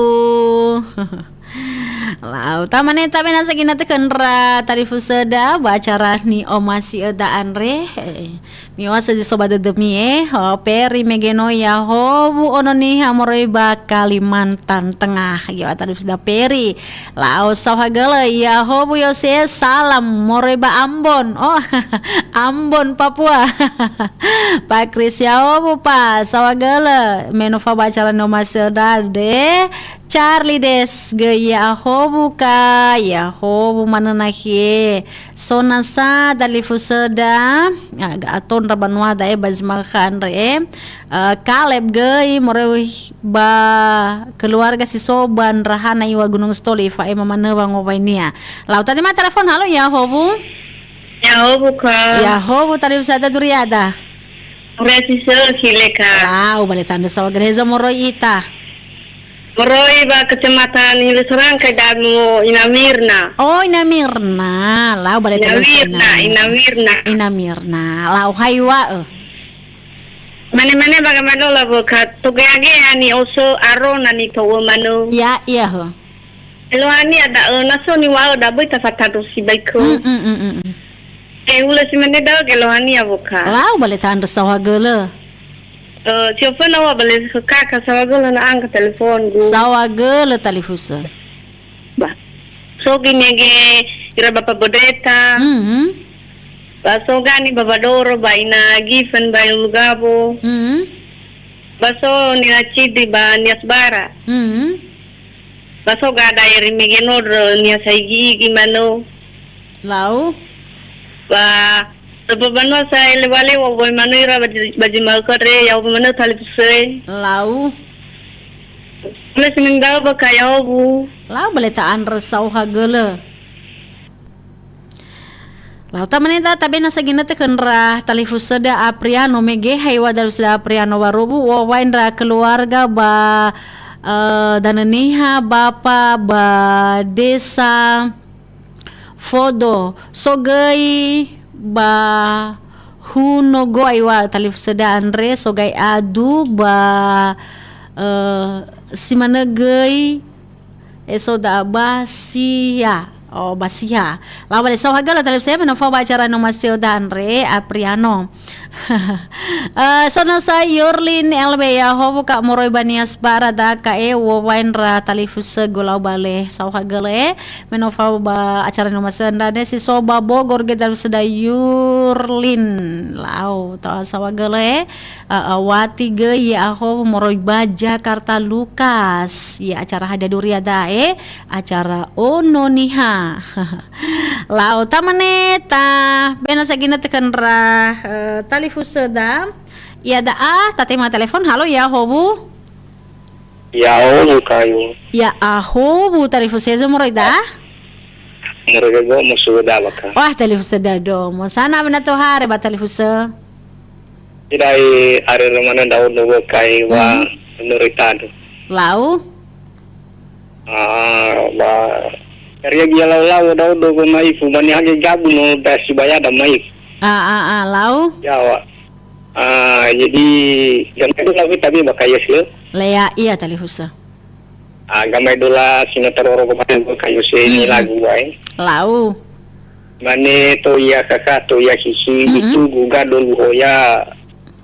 Lau, tamane tabe na sagina tekönra talifusöda ba acara ni'omasi'öda andre. Eh, miwasa zi so ba dödömi e. Ho, Peri mege no Yahowu ono niha moroi ba Kalimantan Tengah. Yo, talifusöda Peri. Lau saohagölö, Yahowu Yose, salam moroi ba Ambon. Oh, Ambon, Papua. Pa Kris Yahowu, Pa, saohagölö, me no fao ba acara ni'omasi'öda de. Charlie des, göi Yahowu ka, Yahowu manö nahie. So nasa talifusöda, ah, ga ato ndra banua da'e ba zi ma'ökhö andre e. Eh, Kaleb göi moroi ba keluarga si so ba ndrahana iŵa'ö Gunungsitoli, ifa'ema manö wangowainia. Lau, tatema telefon, halo, Yahowu. Yahowu ka. Yahowu, talifusöda duriada. Ore si sö, sile ka. Lau, bale tandrö saohagölö, hezo moroi ita. Moroi ba Kecamatan Hilu Serangkai, damu Ina Mirna. Oh, Ina Mirna. Lau, bale Ina tandrö Mirna, saohagölö. Ina Mirna. Ina Mirna. Lau, hai wa'ö. Mane-mane bagaimana la wökha, togeage ani oso aro nani to'ö manö. Ya, iya, ho. Elohania da'ö, na so niŵa'ö da böi tafatandro sibai kö. Mm, mm, mm, mm, mm. Eh, hulö si mane da'ö gelohania wökha. Lau bale tandrö saohagölö. Eh, sioföna wa bale khö kaka saohagölö na angka telefongu. Saohagölö talifusö. Ba. So ginege ira Bapa Bodreta. Mhm. Ba so gani Baba Doro, ba Ina Given, ba Ulu Gabo. Mhm. Ba so Nina Cidi, ba Nias Bara. Mhm. Ba so gada eri mege nodro Nias Haigi-igi manö. Lau. Ba, so ba banua sa elewalewa, boi manö ira ba zi-, ba zi ma'ökhö andre, ya'o ba manö talifusö. Lau. Me sinendao ba ka Yahowu. Lau bale ta'andrö saohagölö. Lau, tamane da tabe na sagina tekönra talifusöda Apriano, mege hai wa talifusöda Apriano warubu, wa waindra keluarga ba, eh, Danö Niha, Bapa ba Desa Fodo, so göi ba Hunogo, aiwa talifusöda andre, so gai Adu ba, eh, si manö göi Eso da Basia. Oh, Basia. Lau bale saohagölö talifusö me no fao ba acara ni'omasi'öda andre, Apriano. Eh, so nasa Yurlin L B Yahowu ka moroi ba Nias Bara da ka e, wo waindra talifusö gu lau bale saohagölö e. Me no fao ba acara ni'omasi'öda andre si so ba Bogor göi talifusöda Yurlin. Lau, ta'a saohagölö e. A, awati göi Yahowu moroi ba Jakarta Lukas. Ya, acara hadia duria da'e, acara Ono Niha. Lau, tamane ta, be na sagina tekönra, eh, talifusöda. Ya da'a, tatema telefon, halo Yahowu. Yahowu kayu. Yahowu, talifusö hezo moroi da? Moroi Gomo sudah baka. Wah, talifusöda Domo. Sana be na tohare ba talifusö. Idai are remana daun no kai wa Hmm. menurut tadu. Lau? Ah, ba. Area gia lau-lau daun do go maifu, bani hage gabu no da si bayada maifu. Ah, ah, ah, lau? Yawa. Ah, jadi, gamai dola kita bi baka yes le. Lea, iya talifusö. Ah, gamai dola sina taroro ko pakai go kayu se ni Hmm. lagu wae. Lau? Mane to ia kaka, to ia sisi, Mhm. itugu gado luhoya,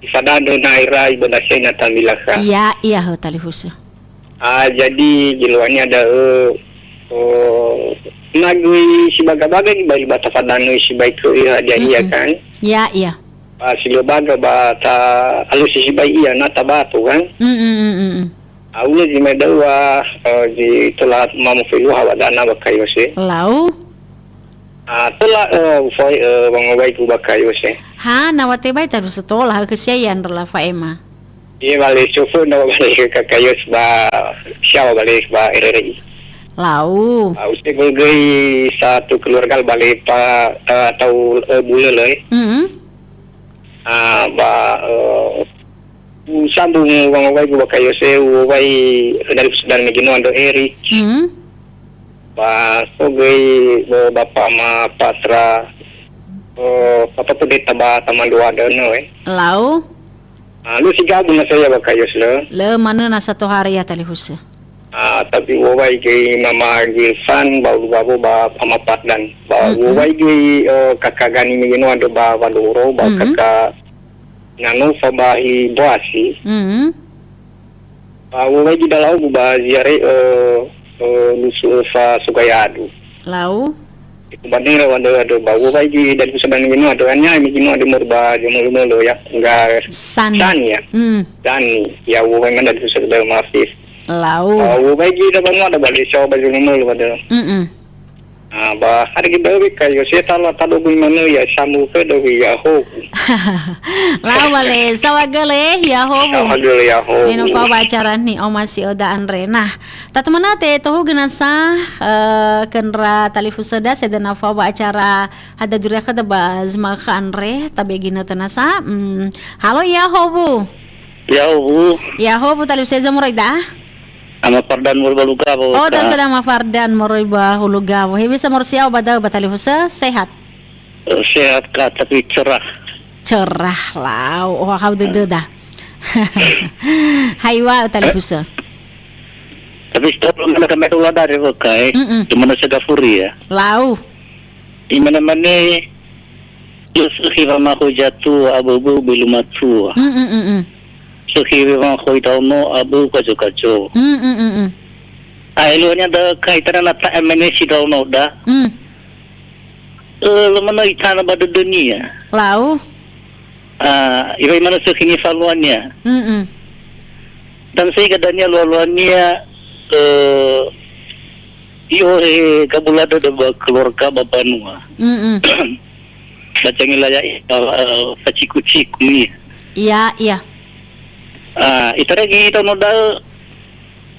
ifadanö na ira iböna sena tamilaka. Ya, iya, ho, talifusö. Ah, jadi, geluahania da'ö, oh, na göi sibaga-baga ni bai ba tafadanö sibai kö ira hadia ia, Mhm. kan? Ya, iya. Ba si lö baga ba ta alösi sibai ia na tabato, kan? Mm, mm, mm, mm, mm. Aule zi mai da'ö wa, eh, zi tola mamofelua hawa dana ba Kayose. Lau? Ah, tola, eh, ufai, eh, wangowaigu ba Kayose. Ha, na wa tebai taru setola, ha, kesia ya ndra la Faema. Iya, bale, sofo na wa bale ke ka Kayos ba, siawa bale ba R R I. Lau. Ah, use göi satu keluarga bale pa, eh, atau, eh, bulö le. Mm. Ah, ba, eh, sambung wangowaigu ba Kayose, uwai dari Sudan Megino Ando Erik. Hmm. Ba so göi, eh, Bapa Ma Patra, eh, Bapa Pendeta ba Taman Dua Dano, eh. Lau. Ah, lu si gabung na saya ba Kayos le. Le manö na satu hari ya talifusö. Ah, tapi uwai göi Mama Gilfan ba ulu babo ba Pamapat dan ba Mm-mm. uwai göi, eh, kaka Gani Megino Ando ba Wadoro ba Mm-mm. kaka Nanofa ba hi Boasi. Mm-mm. Ba uwai göi dalau ba ziare, eh, eh, lusu, eh, fa Sogayadu. Lau. Iku banera wanda ada ba uwai göi dari pusat dan Megino Ando anya Megino Ando mor ba jemur molo ya. Enggak Sani. Sani ya. Mm. Sani. Ya uwai mana dari pusat dan Mafis. Lau. Ah, uwai göi da banua da bali sawa ba jemur molo pada. Mm-mm. Ah, ba hari göi dawi Kayose tala tado göi manö ya samu ke dawi ya ho. Lau bale, sawa göi le, ya ho. Sawa göi le, ya ho. Eno fa ba acara ni Oma Sioda andre. Nah, tatemana te tohu genasa, eh, kendra talifusöda sedena fa ba acara hada duriakhöda ba zmakha andre, tabe ginö tenasa. Hmm, halo, ya ho, Bu. Ya ho, Bu. Ya ho, Bu, talifusö za moroi da? Ama Fardan moroi ba Hulugawo, Oh, Kak. Talifusöda Ama Fardan moroi ba Hulugawo. He bisa moroi siawa ba da'ö ba talifusö, sehat? Eh, sehat, Kak, tapi cerah. Cerah, lau. Oh, hau dede da. Hai wa talifusö. Tapi setelah mana kami tu ada, Kak, eh. Mm-mm. Cuma nasi gafuri ya. Lau. Imane-mane, "Lö sökhi wamakhoi zatua, aböu-böu belu matua. Mm, mm, mm, mm. Sökhi wamakhoi ndraono, aböu kazo-kazo." Mm, mm, mm, mm. Aeluania da'ö kai tana na ta'emene si ndraonoda. Mm. Ö, lö manö itanö ba dödönia. Lau. Ah, ibai manö sökhi nifaluania. Mm, mm. Dan sehingga dania lua-luania, eh, i'ohe gabula dödö ba keluarga ba banua. Mm-mm. Ba cangila ya, eh, faciku-ciku ni. Iya, iya. Ah, itaragi ndraono da'ö,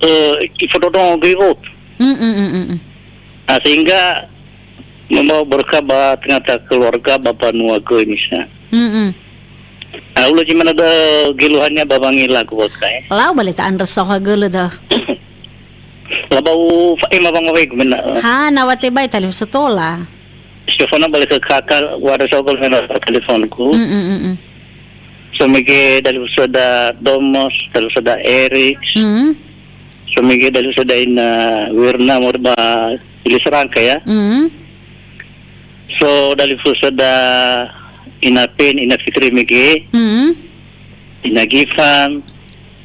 eh, ifododongo göi wotu. Mm, mm, mm, mm, mm. Ah, sehingga membawa berkah ba tengah-tengah keluarga ba banua göi misa. Mm-mm. Ah, ulö zi manö da'ö geluahania ba wangilagu, Kak, eh. Lau bale ta'andrö saohagölö da'ö. Labau fa'ema wangowaigu mena. Ha, na wa tebai talifusö tola. Stefano bale ke kaka, wa ada saohagölö mena telefonku. Mm, mm, mm, mm. So mege talifusöda Domos, talifusöda Erik. Mm. So mege dalifusöda ina Wirna moroi ba Ili Serangka ya. Mm. So dalifusöda ina Pen, ina Fitri mege. Mm. Ina Gifan.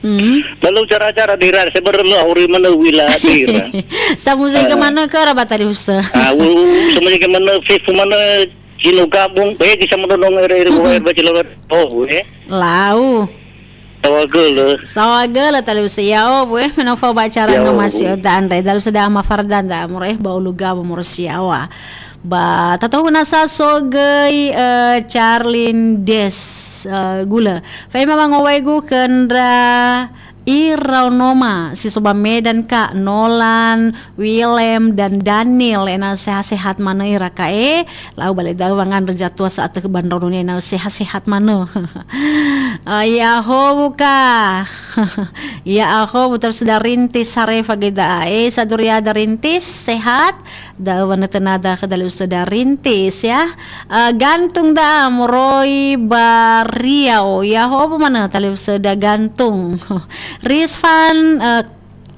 Mm. Lalu cara-cara dira sebenarnya lö auri manö wila dira. Samuze ke Ah. manö ke ra ba talifusö. Ah, u, u, samuze ke manö fefu manö Sino gabung, eh, bisa menonong ere-ere Mm-mm. bukan baca lewat. Oh, eh. Lau. Saohagölö. Saohagölö talifusö. Ya, oh, Bu, eh, mena fa ba acara Ya, no oh, masih Bu. Oda andre. Talifusöda Ama Fardan da, moroi, eh, ba Hulugawo moroi siawa. Ba, tatohuna sa so göi, eh, Charlin Des, eh, gulö. Fa'ema wangowaigu ke ndra Iraonoma, si so ba Medan, Kak, Nolan, Willem, dan Daniel, ena'ö sehat-sehat manö ira, Kak, eh. Lau bale da'ö wangandrö zatua sa'atö ba ndraononia ena'ö sehat-sehat manö. Ah, ya'ahowu, Kak. Ya'ahowu, talifusöda Rintis Harefa göi da'a, eh, saduriada Rintis, sehat? Da'ö wanötönada khö dalifusöda Rintis, ya. Eh, Gantung da'a moroi ba Riau. Ya'ahowu manö talifusöda Gantung. Rizfan, eh,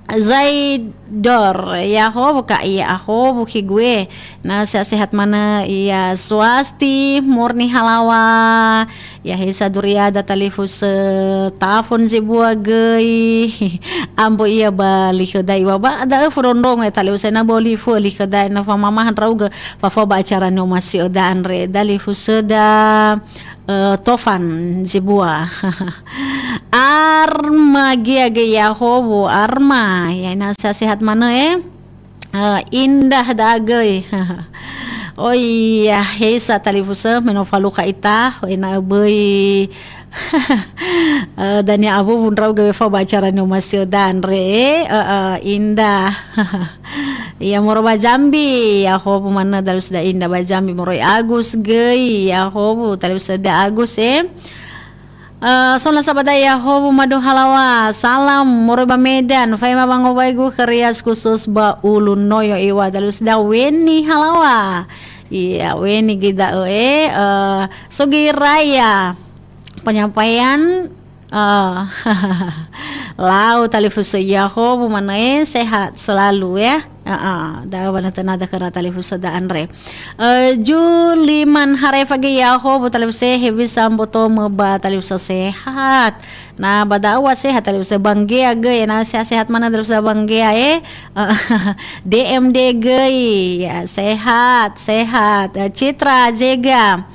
Zaidor, ya howu ka, ya howu ki gue. Na sehat-sehat manö, ya swasti, murni halawa. Ya hesa duriada talifusö tafon zebua göi. Ambo ia ba likhö da'i wa ba da'ö furondrongo ya talifusö na boli fu likhö da'i na famamahan rauga fa fa ba acara no masi oda andre dalifusö da eh, tofan zebua. Arma gia ge ya howu, Arma. Ya ina sehat-sehat manö, eh. Eh, indah da'ö göi. Oh iya, hesa talifusö, me no falukha ita, ena'ö böi, eh, dania awuwu ndra'ugö wefa ba acara no masi oda andre, eh, eh, indah. Iya, moro ba Jambi, ya howu manö dalus da indah ba Jambi, moroi Agus göi, ya howu, talus da Agus, eh. Eh, so nasa ba da'i ya howu madu halawa, salam, moroi ba Medan, faema ba ngowaigu khö Rias khusus ba Ulu Noyo iwa, dalus da Weni halawa. Iya, Weni göi da'ö, eh, eh, so göi raya penyampaian, eh, lau talifusö ya howu manö, eh, sehat selalu ya. Heeh, da wanö tenada khöra talifusö da andre. Eh, Juliman Harefa göi ya howu talifusö hewisa mboto me ba talifusö sehat. Na ba da'ö wa sehat talifusö Banggea göi, na sehat-sehat manö talifusö Banggea, eh. D M D göi, ya, sehat, sehat. Eh, Citra Zega.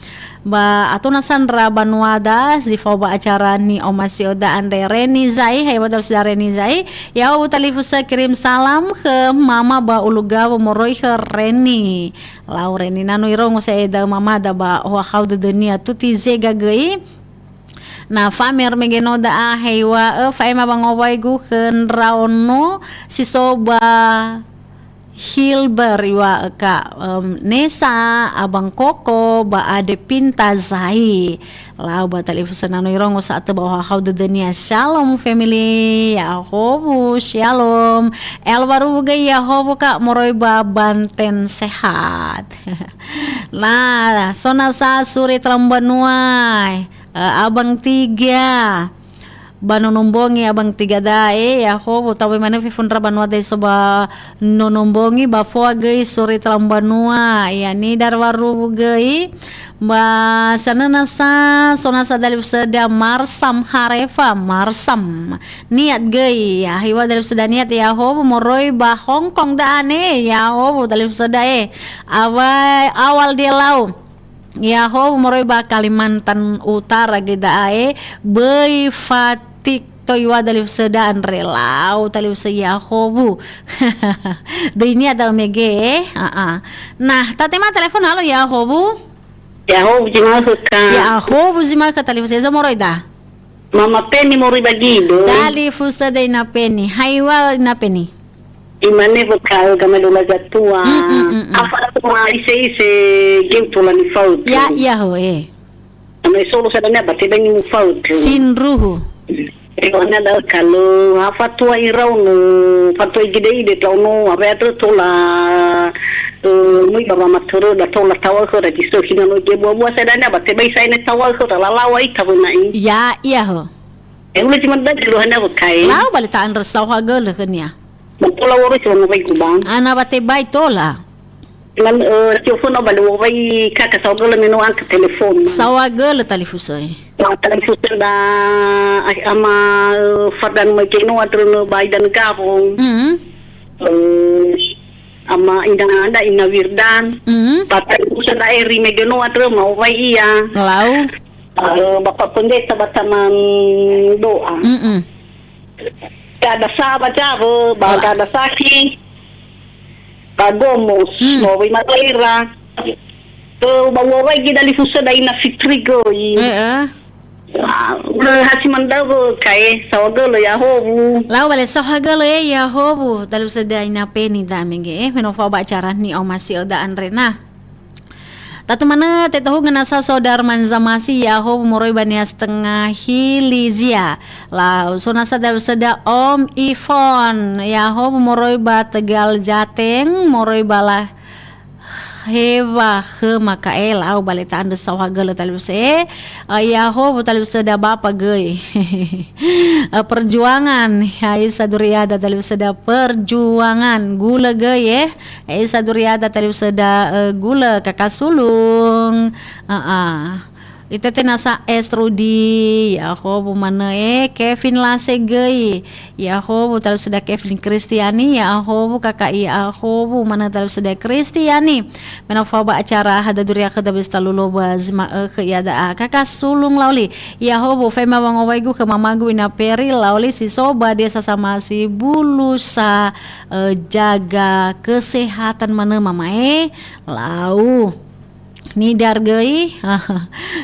Ba ato nasa ndra banuada zi fao ba acara ni'omasi oda andre Reni Zai, hai wadal sida Reni Zai. Ya, utalifusö kirim salam khö mama ba Ulu Gawo moroi khö Reni. Lau Reni, na no irongo sa'ae da'ö mamada ba ohahau dödönia tuti Zega göi. Na famer mege no da'a heiwa'ö fa'ema ba ngowaigu khö ndraono si so ba Hilbert iwa'ö ka, em, Nesa, Abang Koko, ba Ade Pinta Zai. Lau ba talifusö na no irongo sa'atö ba ohahau dödönia. Shalom family, ya howu, shalom. Elwaru göi ya howu ka moroi ba Banten sehat. Na, so nasa suri talam banua, eh, Abang Tiga. Ba Nonombongi Abang Tiga da'e, ya howu, tawe manö fefundra banua da'e so ba Nonombongi, ba foa göi suri talam banua, ya ni darwa ruwu göi, ba sanöna sa, so nasa dalifusöda Marsam Harefa, Marsam. Niat göi, ya, hiwa dalifusöda niat, ya howu, moroi ba Hong Kong da'ane, ya howu, dalifusöda, eh. Awai, awal dia lau. Ya howu moroi ba Kalimantan Utara göi da'e, böi fatik toi wa dalifusöda andre lau talifusö ya howu. Döi niat da'ö mege, eh? A'a. Nah, tatema telefon, halo ya howu. Ya howu zi ma'ökhö ka. Ya howu zi ma'ökhö talifusö, ezo moroi da. Mama Peni moroi ba Gido. Talifusö da Ina Peni. Hai wa Ina Peni. Imane weka'ö gamai dola zatua. Mm, mm, mm, mm. Afa tu ma ise-ise geu tola ni fautu. Ya, ya ho, eh. Ano esolo sadania ba tebai ni mu fautu. Sindruhu. Ero ana da kalo, afa tua iraono, fatua igede-ide taono, awe atö tola, eh, mui ba wamatöre da tola tawa khö da kiso hina no ge bua-bua sadania ba tebai saene tawa khö da lalawa ita wenai. Ya, ya ho. Eh, ulo cuma da juluhana wekai. Lau bale ta andra sauha gölö khönia. Ba tola woro si wango bai kubang. Ana ba tebai tola. Man, eh, tio fono ba lewo bai kaka saogölö me no angkat telepon. Saogölö talifusö. Ba talifusö da, ah, ama, eh, fadan mai keno atro no bai dan gabong. Mhm. Eh, ama ina anda ina Wirdan. Mhm. Ba talifusö da eri me geno atro mau bai ia. Lau. Eh, Bapak Pendeta ba taman doa. Mhm. Gada sa ba Jawa, ba Ala. Gada saki, ba Gomos, Hmm. ba Wai Mataira. Tuh, ba Wai Gida Lifusa da Ina Fitri göi. Heeh. Ah, udah hasi mandau kae, sawa gelo ya hobu. Lau bale sawa gelo ya, ya hobu. Talu seda Ina Peni da mege, eh, menofa ba acara ni Oma si oda Andrena. Tatu manö tetohugö nasa so Darman Zamasi, ya howu moroi ba nia setengah hili zia. Lau so nasa dalu seda Om Ivon, ya howu moroi ba Tegal Jateng, moroi ba la Hewa khöma ka'e, lau ba leta andrö saohagölö talifusö e. Eh, Ya'ahowu talifusöda bapa göi. Eh, perjuangan, ya, isa duriada talifusöda perjuangan. Gulö göi, eh. Eh, isa duriada talifusöda, eh, gulö kakasulung. Ah, ah. Itete nasa Estrudi, Ya'ahowu manö, eh, Kevin Lase göi. Ya'ahowu talifusöda Kevin Kristiani, Ya'ahowu kaka'i Ya'ahowu manö talifusöda Kristiani. Me no fao ba acara hada duria khöda bis talu loba zima ö khö ia da'a. Kakasulung lauli. Ya'ahowu faima wangowaigu khö mamagu ina Peri lauli si so ba desa Samasi bulusa, eh, jaga kesehatan manö mamae. Lau. Nidar göi.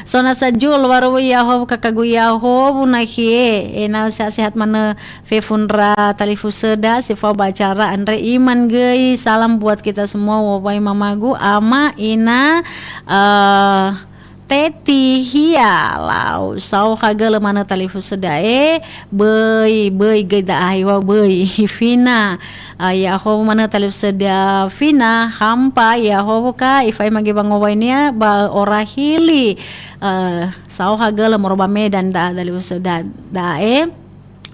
So nasa Jul waru Ya'ahowu kakagu Ya'ahowu nahie. Ena'ö sehat-sehat manö fefu ndra talifusöda si fao ba acara andre. Iman göi. Salam buat kita semua, wowai mamagu, ama, ina, eh, Teti hia, lau saohagölö manö talifusöda e. Böi, böi göi da'a, iwa böi. Fina, ah, Ya'ahowu manö talifusöda Fina, Hampa, Ya'ahowu ka, ifaima göi wangowainia ba ora hili. Eh, saohagölö moroi ba Medan da'a talifusöda da'a e.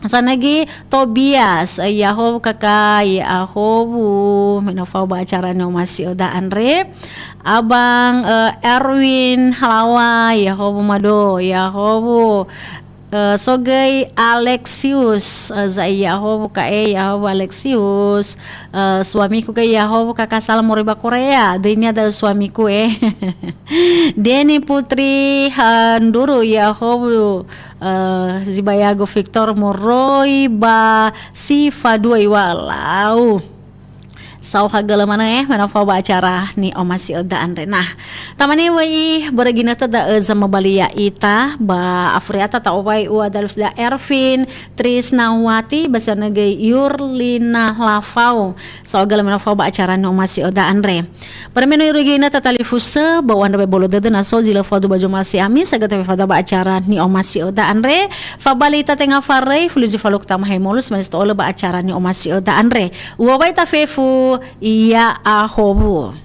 Sanagi Tobias, eh, Ya'ahowu kaka, Ya'ahowu, me no fao ba acara ni'omasi'ö da'a andre. Abang, eh, Erwin Halawa, Ya'ahowu mado, Ya'ahowu, eh, so göi Alexius, eh, za'i Ya'ahowu ka'e, Ya'ahowu Alexius, eh, suamiku göi Ya'ahowu kaka salam moroi ba Korea, döinia da'ö suamiku, eh. Deni Putri Handuru, Ya'ahowu, eh, Zibayago Victor moroi ba Sifa dua iwa lau. Saohagölö manö, eh, me no fao ba acara ni'omasi'ö da'a andre. Nah, tamane wöi börö ginötö da'ö zamöbali ya'ita ba afuriata ta'owai ua dalifusöda Ervin, Trisnawati, ba sanö göi Yurlina Lafao. Saohagölö me no fao ba acara ni'omasi'ö da'a andre. Para me no irugi ina tatalifusö, ba u'andrö bolo dödö na so zi lö fadu ba zomasi ami, sagötö fefada ba acara ni'omasi'ö da'a andre. Fabali ita tenga faröi, fulu zi faluk tama hemolus, manis to'olö ba acara ni'omasi'ö da'a andre. Uwawai ta fefu, Ya'ahowu.